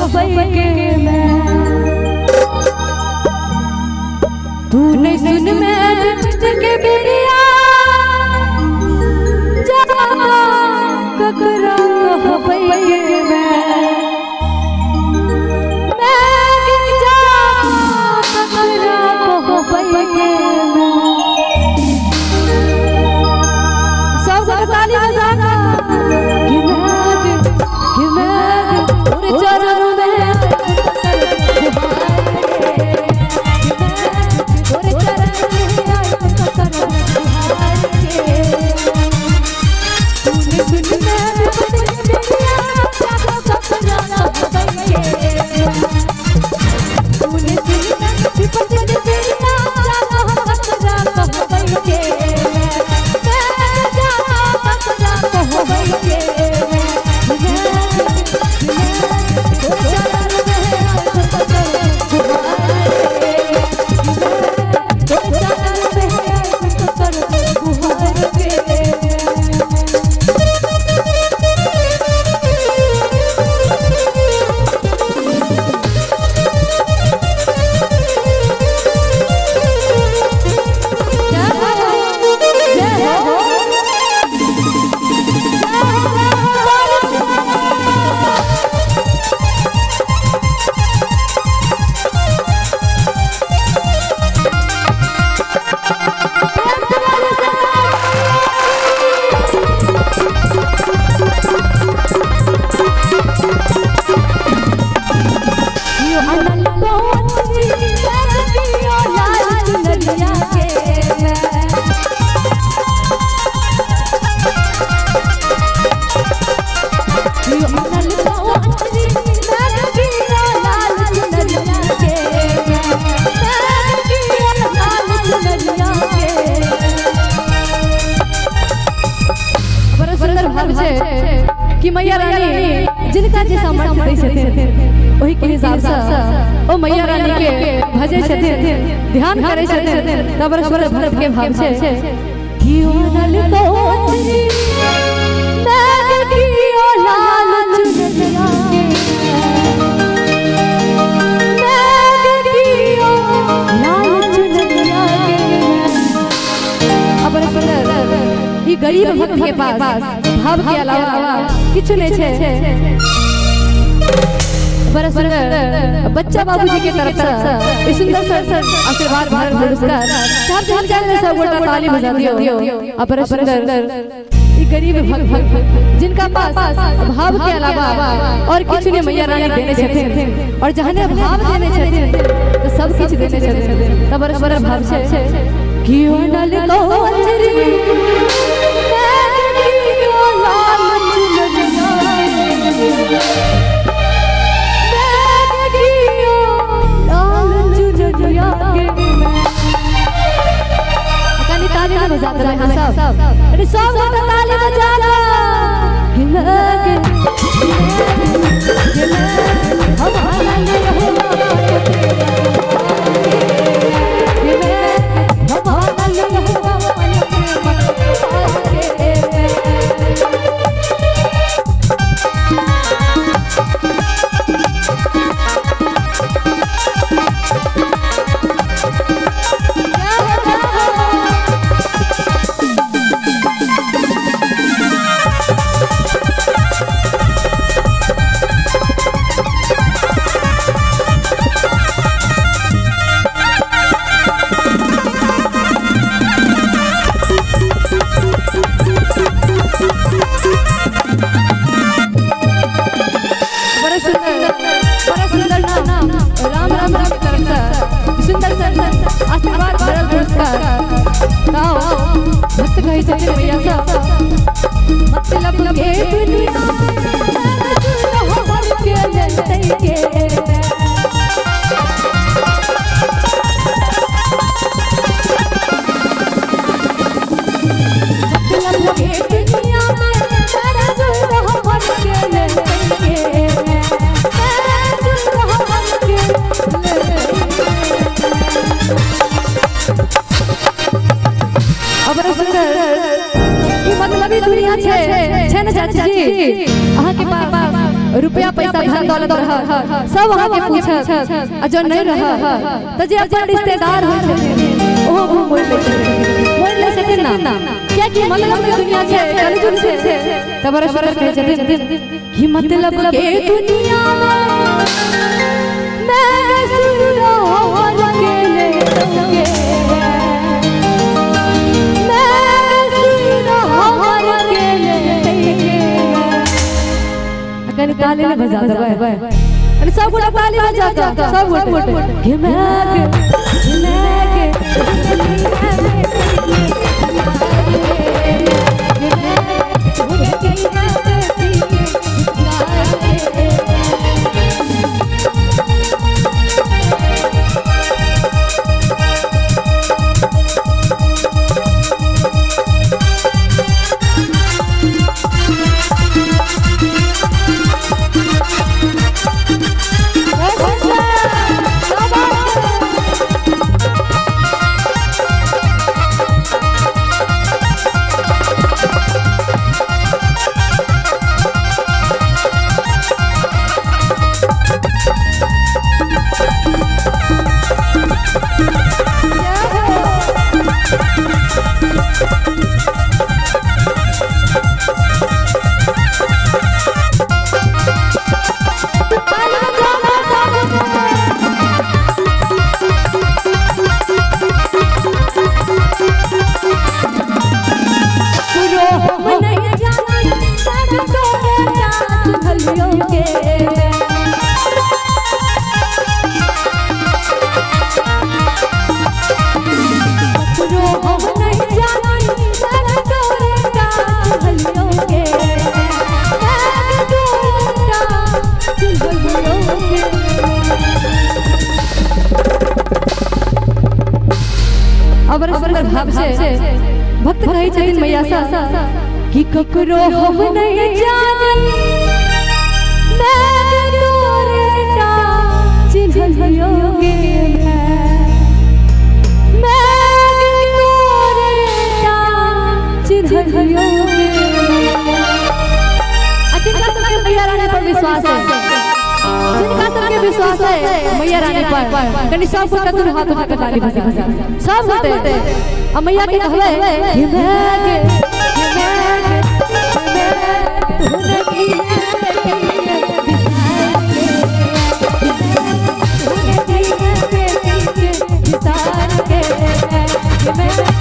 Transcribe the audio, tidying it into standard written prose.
कहबै के मैं तू नहीं सुन मैं विपत के बेरिया जा ककरा कहबै के मैं जा ककरा कहबै के मैं सब ताली बजा कि मैं तोरे चरण में तोरे चरण में आई ककर गुहार के तूने सुन मैं विपत के बेरिया जा ककरा कहबै के तूने सुन मैं विपत के बेरिया जा ककरा कहबै के मैं जा ककरा कहबै के कि मैया रानी जिनका जे सामर्थ्य दै छथिन ओहि के हिसाब से ओ मैया रानी के भजै छथिन ध्यान करै छथिन तब सुंदर भक्त के भाव छै कियो नल कोचरी मैं कियो लाल चुनरिया के मैं कियो लाल चुनरिया के। अब सुंदर ई गरीब भक्त के पास भाव के अलावा किछु नहीं छै। बड़ा सुंदर बच्चा बाबूजी के तरफ से सुंदर सर आशीर्वाद भरल पुरस्कार सब हम जाने सब गोटा ताली बजा दियो। अब बड़ा सुंदर ई गरीब भक्त जिनका पास भाव के अलावा और किछु नहीं मैया रानी देने छथिन और जहने भाव देने छथिन तो सब किछु देने छथिन तब बड़ा सुंदर भाव छै कियो नल कोचरी ताली ना बजा दो सब अरे सब ताली बजा लो कि हम आशीर्वाद भरल पुरस्कार भक्त कहे छथिन मैया सब मतलब के दुनिया के लेतै के मतलब के दुनिया में के लेतै के मतलब दुनिया छै छै ने चाची जी अहाँ के पास रुपया पैसा धन दौलत रह सब अहाँ के पूछत आ जो नहीं रह त जे अपन रिश्तेदार होइ छथिन ओहो मुँह मोड़ लै छथिन, मोड़ लै छथिन ना, कियाकि मतलब के दुनिया छै, कलयुग छै। त बड़ा सुंदर कहै छथिन कि मतलब के दुनिया में सुनार के ले के मैं सुनार के ले के। अगर ताली ने बजा देबै, अरे सब गोटा ताली बजा दो, सब गोटे के मैं के सुंदर भाव से भक्त कहै छथिन मैया सा कि ककरो हम नहीं जानी मैं तोरे टा चिन्हलियो गे मैं तोरे टा चिन्हलियो गे। आ जिनका सबके मैया रानी पर विश्वास है, जिनका सबके विश्वास है मैया रानी पर, कनी सब गोटा दूर हाथ उठा के ताली बजा सब गोटे आ मैया के कहबै कि मैं के तू नहीं है बिसार के मैं।